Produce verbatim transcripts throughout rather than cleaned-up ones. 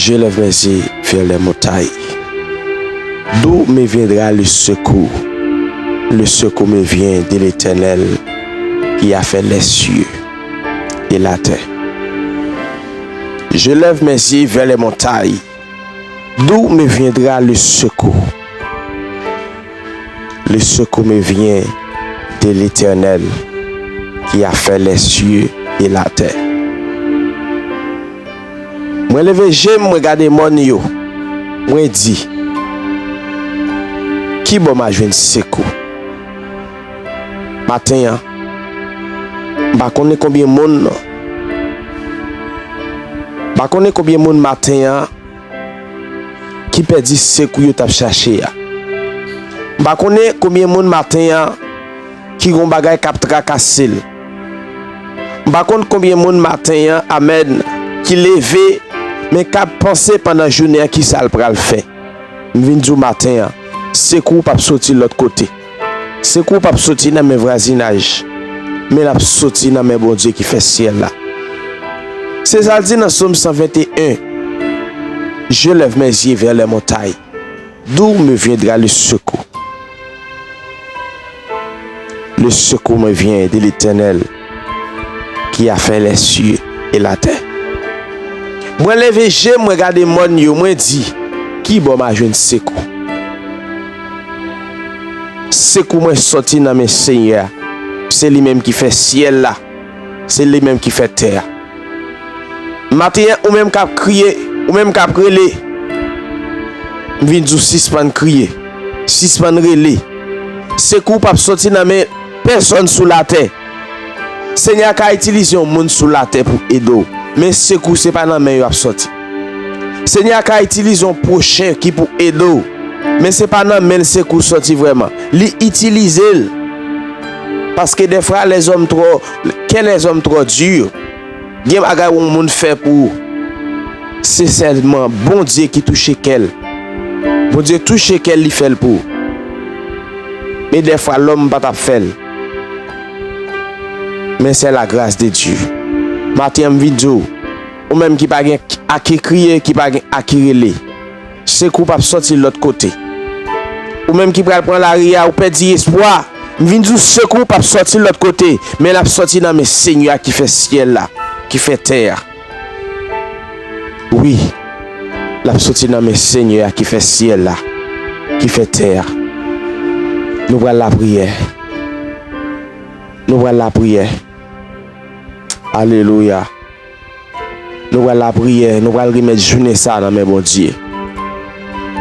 Je lève mes yeux vers les montagnes. D'où me viendra le secours? Le secours me vient de l'Éternel qui a fait les cieux et la terre. Je lève mes yeux vers les montagnes. D'où me viendra le secours? Le secours me vient de l'Éternel qui a fait les cieux et la terre. Mwen leve je m, mwen gade mòn yo. Mwen di, ki bò m a jwenn sekou? Maten an, m pa konnen konbyen moun, m pa konnen konbyen moun maten an ki pèdi sekou yo t ap chache a. M pa konnen konbyen moun maten an ki gon bagay k ap trakase l. M pa konn konbyen moun maten an, amèn, ki leve, men k ap panse pandan jounen an kisa l pral fè. M vin di w maten an, sekou p ap soti lòt kote. Sekou p ap soti nan men vwazinaj, men l ap soti nan men Bondye ki fè syèl la. Se sa l di nan Sòm san venteyen, Je lève mes yeux vers les montagnes. D'où me viendra le secours? Le secours me vient de l'Éternel qui a fait les cieux et la terre. Mwen leve je m, mwen gade mòn yo, mwen di, ki bò m a jwenn sekou? Sekou mwen soti nan men Senyè a. Se li menm ki fè syèl la. Se li menm ki fè tè a. Maten an, ou menm k ap kriye, ou menm k ap rele, m vin di w sispann kriye, sispann rele. Sekou p ap soti nan men pèsonn sou latè. Senyè a ka itilize yon moun sou latè pou ede w, men sekou se pa nan men yo ap soti. Senyè a ka itilize yon pwochen ki pou ede w, men se pa nan men l sekou soti vrèman. Li itilize l. Paske dèfwa, lèzòm twò, kè lèzòm twò di. Gen bagay yon moun fè pou ou, se sèlman Bondye ki touche kè l. Bondye touche kè l, li fè l pou ou. Men dèfwa, lòm pa t ap fè l. Men se la grâce de Dieu. Maten an, m vin di w, ou menm ki pa gen a ki kriye, ki pa gen a ki rele, sekou p ap soti lòt kote. Ou menm ki pral pran lari a, ou pèdi espwa, m vin di w sekou p ap soti lòt kote, men l ap soti nan men Senyè a ki fè syèl la, ki fè tè a. Wi, l ap soti nan men Senyè a ki fè syèl la, ki fè tè a. Nou pral lapriyè. Nou pral lapriyè. Alelouya. Nou pral lapriyè, nou pral remèt jounen sa a nan men Bondye.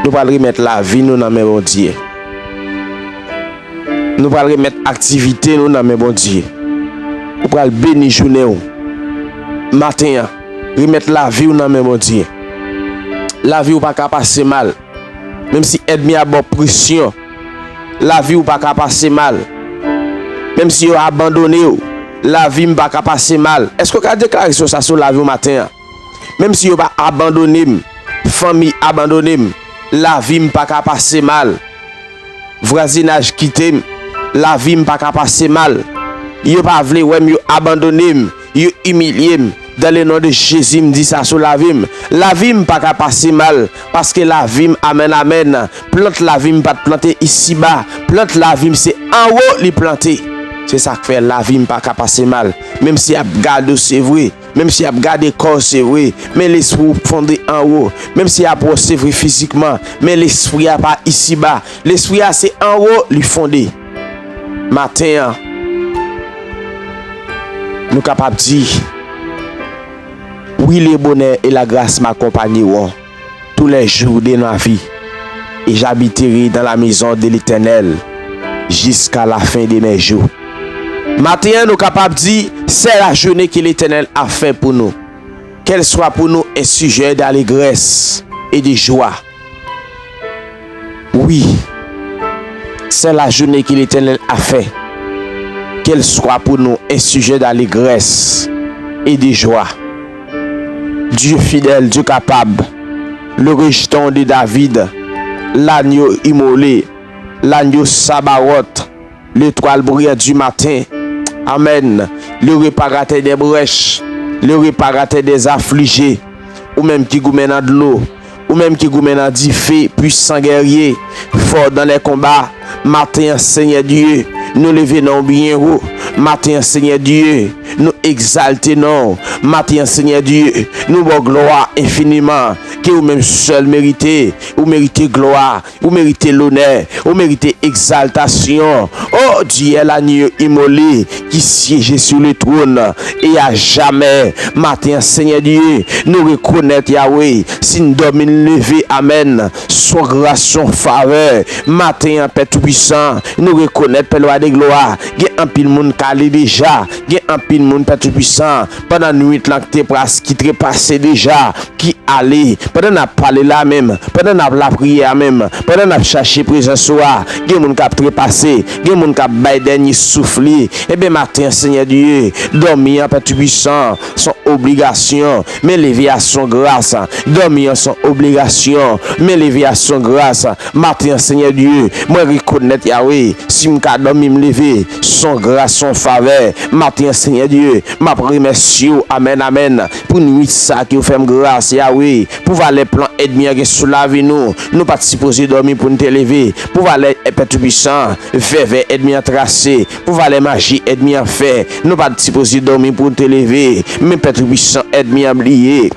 Nou pral remèt lavi nou nan men Bondye. Nou pral remèt aktivite nou nan men Bondye. Ou pral beni jounen w. Maten an, remèt lavi w nan men Bondye. Lavi w pa ka pase mal. Menm si ènmi a ba w presyon, lavi w pa ka pase mal. Menm si yo abandone w, lavi m pa ka pase mal. Èske w ka deklare sa sou lavi w maten an? Menm si yo pa abandone m, fanmi abandone m, lavi m pa ka pase mal. Vwazinaj kite m, lavi m pa ka pase mal. Yo pa vle wè m, yo abandone m, yo imilye m. Dans le nom de Jésus, m di sa sou lavi m. Lavi m pa ka pase mal, paske lavi m, amèn, amèn. Plant lavi m pa t plante isiba. Plant lavi m se anwo li plante. Se sa k fè lavi m pa ka pase mal. Menm si y ap gade w, se vre. Menm si y ap gade kò w, se vre. Men lespri w fonde anwo. Menm si y ap wè w, se vre fizikman. Men lespri a pa isiba. Lespri a se anwo li fonde. Maten an, nou kapab di, oui, le bonheur et la grâce m'accompagneront tous les jours de ma vie, et j'habiterai dans la maison de l'Éternel jusqu'à la fin de mes jours. Maten an, nou kapab di, c'est la journée que l'Éternel a fait pour nous. Qu'elle soit pour nous un sujet d'allégresse et de joie. Oui, c'est la journée que l'Éternel a fait. Qu'elle soit pour nous un sujet d'allégresse et de joie. Dieu fidèle, Dieu capable, le rejeton de David, l'agneau immolé, l'agneau Sabaoth, l'étoile brillante du matin. Amen. Le réparateur des brèches, le réparateur des affligés. Ou menm ki goumen nan dlo, ou menm ki goumen nan dife, pwisan gèrye, fò dan lè konba, maten an, Senyè Dye, nou leve non w byen wo. Maten an, Senyè Dye, nou egzalte non w. Maten an, Senyè Dye, nou ba w glwa enfiniman, ke ou menm sèl merite. Ou merite glwa, ou merite lonè, ou merite egzaltasyon. O Dieu, l'agneau immolé qui siège sur le trône et à jamais. Maten an, Senyè Dye, nou rekonèt, Yawe, si n dòmi n leve, amèn, s on gras, s on favè. Maten an, Pè Toupisan, nou rekonèt, Pè Lwa de glwa, gen anpil moun k ale deja, gen anpil moun, Pè Toupisan, pandan nwit lan ki te pras-, ki trepase deja, ki ale, pandan n ap pale la menm, pandan n ap lapriyè a menm, pandan n ap chache prezans ou a, gen moun k ap trepase, gen moun k ap bay dènye souf li. Ebyen, maten an, Senyè Dye, dòmi an, Pè Toupisan, s on obligasyon, men leve a s on gras. Dòmi an s on obligasyon, men leve a s on gras. Maten an, Senyè Dye, mwen rekonèt, Yawe, si m ka dòmi m leve, s on gras, s on favè. Maten an, Senyè Dye, m ap remèsye w, amèn, amèn, pou nwit sa ke w fè m gras, Yawe, pou valè plan ènmi an gen sou lavi nou. Nou pa t sipoze dòmi pou n te leve. Pou valè Pè Toupisan, vèvè ènmi an trase, pou valè maji ènmi an fè, nou pa t sipoze dòmi pou n te leve. Men Pè Toupisan, ènmi an bliye.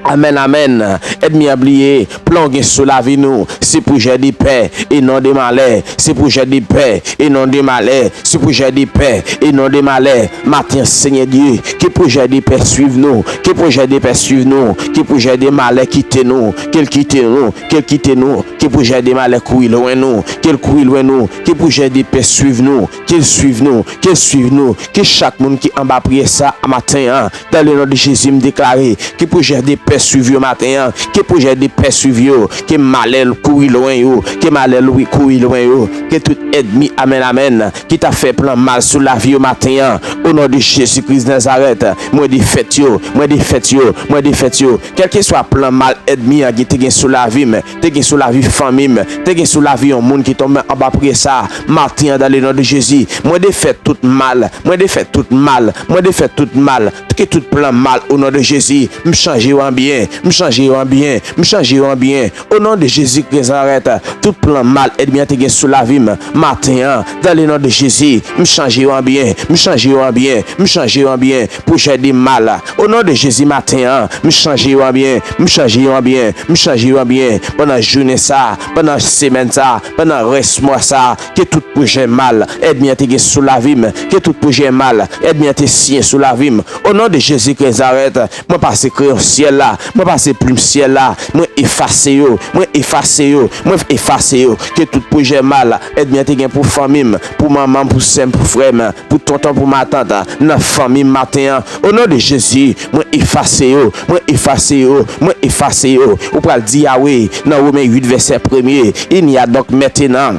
Amèn, amèn. Ènmi an bliye, plan w gen sou lavi nou, se pwojè de pè e non de malè. Se pwojè de pè e non de malè. Se pwojè de pè e non de malè. Maten an, Senyè Dye, ke pwojè de pè swiv nou, ke pwojè de pè swiv nou, ke pwojè de malè kite nou, ke l kite nou, ke l kite nou, ke pwojè de malè kouri lwen nou, ke l kouri lwen nou, ke pwojè de pè swiv nou, ke l swiv nou, ke l swiv nou, ke chak moun ki anba priyè sa a maten an, dans le nom de Jésus, m deklare, ke pwojè de pè swiv yo maten an, ke pwojè de pè swiv yo, ke malè kouri lwen yo, ke malè lwi kouri lwen yo, ke tout ènmi, amèn, amèn, ki t ap fè plan mal sou lavi yo maten an, o non de Jezi Kris Nazarèt, mwen defèt yo, mwen defèt yo, mwen defèt yo. Kèlkeswa plan mal ènmi an ki te gen sou lavi m, te gen sou lavi fanmi m, te gen sou lavi yon moun ki tonbe anba priyè sa a, maten an, dans le nom de Jésus, mwen defèt tout mal, mwen defèt tout mal, mwen defèt tout mal, ke tout plan mal, o non de Jezi, m chanje yo an byen, m chanje yo an byen, m chanje yo an byen, o non de Jezi Kris Nazarèt, tout plan mal ènmi an te gen sou lavi m, maten an, dans le nom de Jésus, m chanje yo an byen, m chanje yo an byen, m chanje yo an byen, pwojè de mal, o non de Jezi, maten an, m chanje yo an byen, m chanje yo an byen, m chanje yo an byen, pandan jounen sa, pandan semèn sa, pandan rès mwa sa, ke tout pwojè mal ènmi an te gen sou lavi m, ke tout pwojè mal ènmi an te siyen sou lavi m, o non de Jezi Kris Nazarèt, mwen pase kreyon syèl la, mwen pase plim syèl la, mwen efase yo, mwen efase yo, mwen efase yo. Ke tout pwojè mal ènmi an te gen pou fanmi m, pou manman m, pou sè m, pou frè m, pou tonton, pou matant, nan fanmi m maten an, o non de Jezi, mwen efase yo, mwen efase yo, mwen efase yo. Ou pral di Yawe, nan Women uit vèsè premye, il n'y a donc maintenant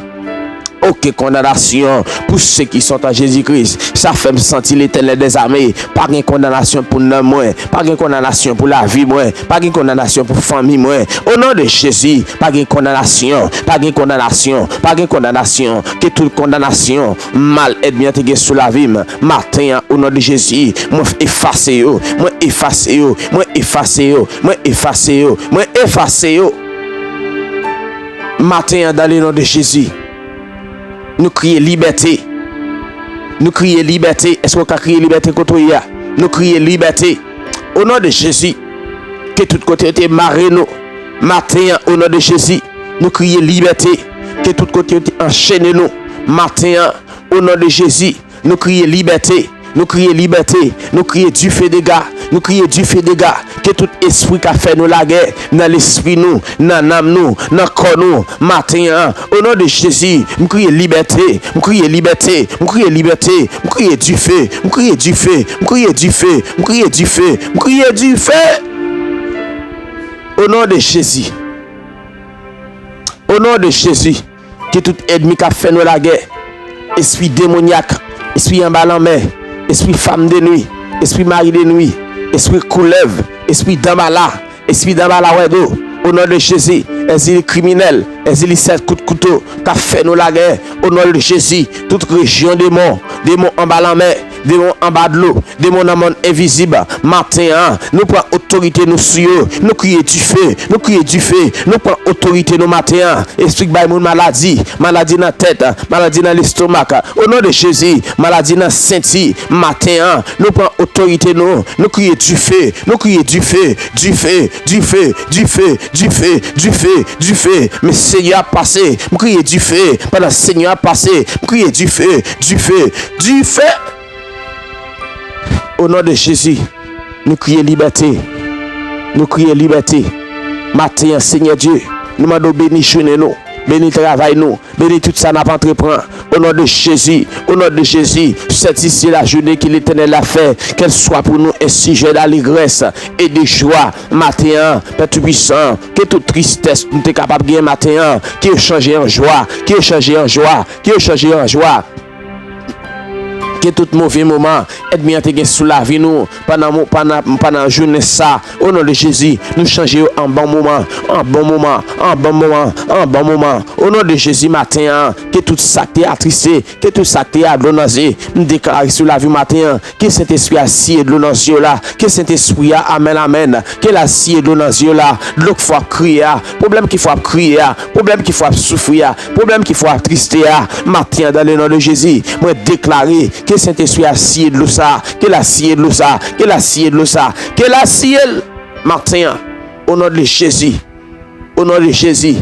aucune condamnation pour ceux qui sont en Jésus-Christ. Sa fè m santi Letènèl dèzame, pa gen kondanasyon pou nanm mwen, pa gen kondanasyon pou lavi mwen, pa gen kondanasyon pou fanmi mwen. O non de Jezi, pa gen kondanasyon, pa gen kondanasyon, pa gen kondanasyon. Ke tout kondanasyon mal ènmi an te gen sou lavi m, maten an, o non de Jezi, mwen efase yo, mwen efase yo, mwen efase yo, mwen efase yo, mwen efase yo. Maten an, dans le nom de Jezi, nou kriye libète. Nou kriye libète. Èske w ka kriye libète kote w ye a? Nou kriye libète. O non de Jezi, ke tout kote yo te mare nou, maten an, o non de Jezi, nou kriye libète. Ke tout kote yo te anchene nou, maten an, o non de Jezi, nou kriye libète. Nou kriye libète. Nou kriye dife dega. Nou kriye dife dega. Ke tout espri k ap fè nou lagè nan lespri nou, nan nanm nou, nan kò nou, maten an, o non de Jezi, m kriye libète. M kriye libète. M kriye libète. M kriye dife. M kriye dife. M kriye dife. M kriye dife. M kriye dife. O non de Jezi. O non de Jezi, ke tout ènmi k ap fè nou lagè, espri demonyak, espri anba lanmè, espri fanm de nwi, espri mari de nwi, espri koulèv, espri danbala, espri danbala wèdo, o non de Jezi, èzili kriminèl, èzili sèt kout kouto, k ap fè nou lagè, o non de Jezi, tout rejyon demon, demon anba lanmè, demon anba dlo, demon nan mond envizib. Maten an, nou pran otorite nou sou yo. Nou kriye dife, nou kriye dife, nou pran otorite nou maten an. Espri k bay moun maladi, maladi nan tèt, maladi nan lestomak. O non de Jezi, maladi nan senti, maten an, nou pran otorite nou. Nou kriye dife, nou kriye dife, dife, dife, dife, dife, dife, dife. Men Senyè ap pase, m kriye dife. Pandan Senyè ap pase, m kriye dife, dife, dife. O non de Jezi, nou kriye libète. Nou kriye libète. Maten an, Senyè Dye, nou mande w beni jounen nou, beni travay nou, beni tout sa n ap antreprann. O non de Jezi, o non de Jezi, sètifye lajounen ke Letènèl a fè, kèl swa pou nou un sujet d'allégresse et de joie. Maten an, Pè Toupisan, ke tout tristès nou te kapab gen maten an, ke yo chanje an jwa, ke yo chanje an jwa, ke yo chanje an jwa. Ke tout move moman ènmi an te gen sou lavi nou pandan mo-, pandan, pandan jounen sa, o non de Jezi, nou chanje yo an bon moman, an bon moman, an bon moman, an bon moman. O non de Jezi, maten an, ke tout sa k te atriste, ke tout sa k te a dlo nan zye, m deklare sou lavi w maten an, ke Sentespri a siye dlo nan zye w la, ke Sentespri a, amèn, amèn, ke l al siye dlo nan zye w la, dlo k fè w ap kriye a, pwoblèm ki fè w ap kriye a, pwoblèm ki fè w ap soufri a, pwoblèm ki fè w ap triste a, maten an, dans le nom de Jésus, mwen deklare ke Sentespri a siye dlo sa, ke l al siye dlo sa, ke l al siye dlo sa, ke l al siye l maten an, o non de Jezi, o non de Jezi,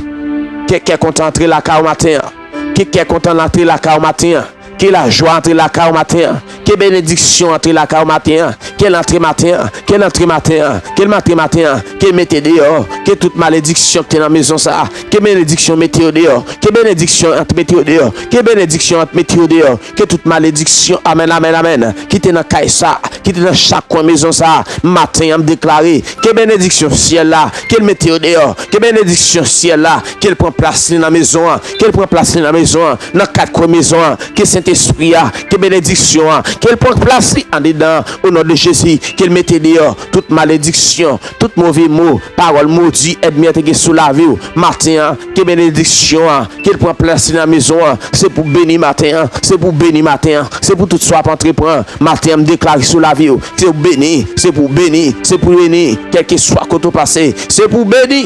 ke kè kontan antre lakay ou maten an, ke kè kontan antre lakay ou maten an, ke lajwa antre lakay ou maten an, ke benediksyon antre lakay ou maten an, ke l antre maten an, ke l antre maten an, ke l antre maten an, ke l mete deyò, ke tout malediksyon ki te nan mezon sa a, ke benediksyon mete yo deyò, ke benediksyon an mete yo deyò, ke benediksyon an mete yo deyò, ke tout malediksyon, amèn, amèn, amèn, ki te nan kay sa a, ki te nan chak kwen mezon sa a, maten an m deklare, ke benediksyon syèl la, ke l mete yo deyò, ke benediksyon syèl la, ke l pran plas li nan mezon an, ke l pran plas li nan mezon an, nan kat kwen mezon an, ke Sentespri a, ke benediksyon an, ke l pran plas li andedan, o non de Jezi, ke l mete deyò tout malediksyon, tout move mo, pawòl modi ènmi an te gen sou lavi w, maten an, ke benediksyon an, ke l pran plas li nan mezon an, se pou beni maten an, se pou beni maten an, se pou tout sa w ap antreprann, maten an, m deklare sou lavi w, se pou beni, se pou beni, se pou beni, kèlkeswa kote w pase, se pou beni.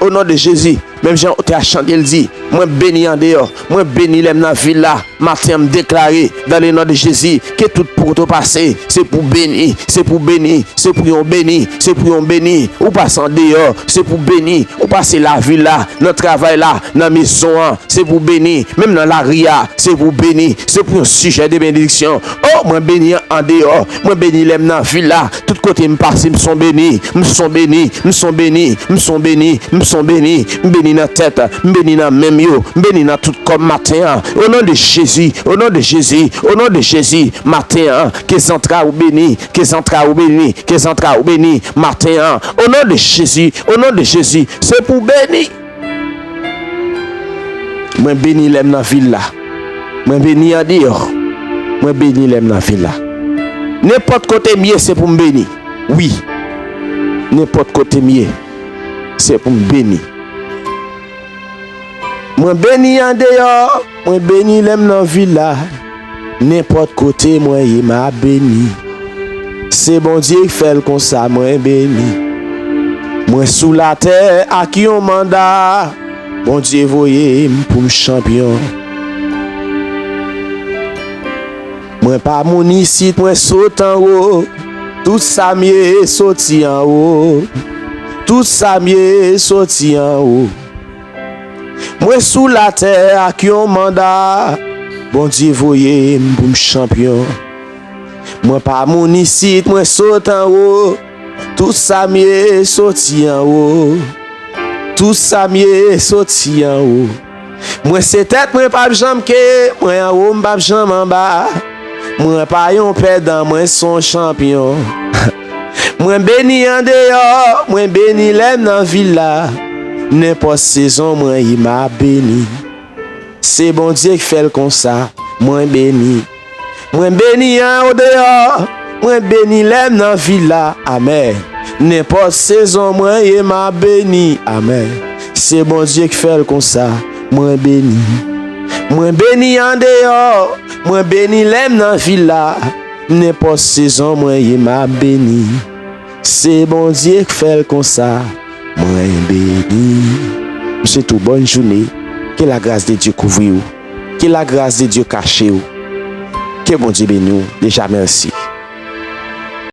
O non de Jezi, menm jan otè a chante l di, mwen beni andeyò, mwen beni lè m nan vil la. Maten an, m deklare, dans le nom de Jésus, ke tout kote w pase, se pou beni, se pou beni, se pou yon beni, se pou yon beni. Ou pase andeyò, se pou beni. Ou pase lavil la, nan travay la, nan mezon an, se pou beni. Menm nan lari a, se pou beni. Se pou yon sijè de benediksyon. O, mwen beni andeyò, mwen beni lè m nan vil la. Tout kote m pase, m son beni, m son beni, m son beni, m son beni, m son beni. M beni nan tèt, m beni nan men m yo, m beni nan tout kò m maten an. O non de Jezi, o non de Jezi, o non de Jezi, maten an, ke zantray ou beni, ke zantray ou beni, ke zantray ou beni, maten an. O non de Jezi, o non de Jezi, se pou beni. Mwen beni lè m nan vil la. Mwen beni andeyò. Mwen beni lè m nan vil la. Nenpòt kote m ye, se pou m beni. Wi. Nenpòt kote m ye, se pou m beni. Mwen beni andeyò, mwen beni lè m nan vil la. Nenpòt kote mwen ye, m ap beni. Se Bondye k fè l konsa, mwen beni. Mwen sou latè ak yon manda. Bondye voye m pou m chanpyon. Mwen pa moun isit, mwen sot anwo. Tout sa m ye soti anwo. Tout sa m ye soti anwo. Mwen sou latè ak yon manda. Bondye voye m pou m chanpyon. Mwen pa moun isit, mwen sot anwo. Tout sa m ye soti anwo. Tout sa m ye soti anwo. Mwen se tèt, mwen p ap janm ke, mwen anwo, m p ap janm anba. Mwen pa yon pèdan, mwen s on chanpyon. Mwen beni andeyò, mwen beni lè m nan vil la. Nenpòt sezon mwen ye, m ap beni. Se Bondye k fè l konsa, mwen beni. Mwen beni andeyò, mwen beni lè m nan vil la. Amèn. Nenpòt sezon mwen ye, m ap beni. Amèn. Se Bondye k fè l konsa, mwen beni. Mwen beni andeyò, mwen beni lè m nan vil la. Nenpòt sezon mwen ye m ap beni. Se Bondye k fè l konsa. Mwen beni. M swete w bòn jounen. Ke la gras de Dye kouvri w. Ke la gras de Dye kache w. Ke Bondye beni w. Deja mèsi.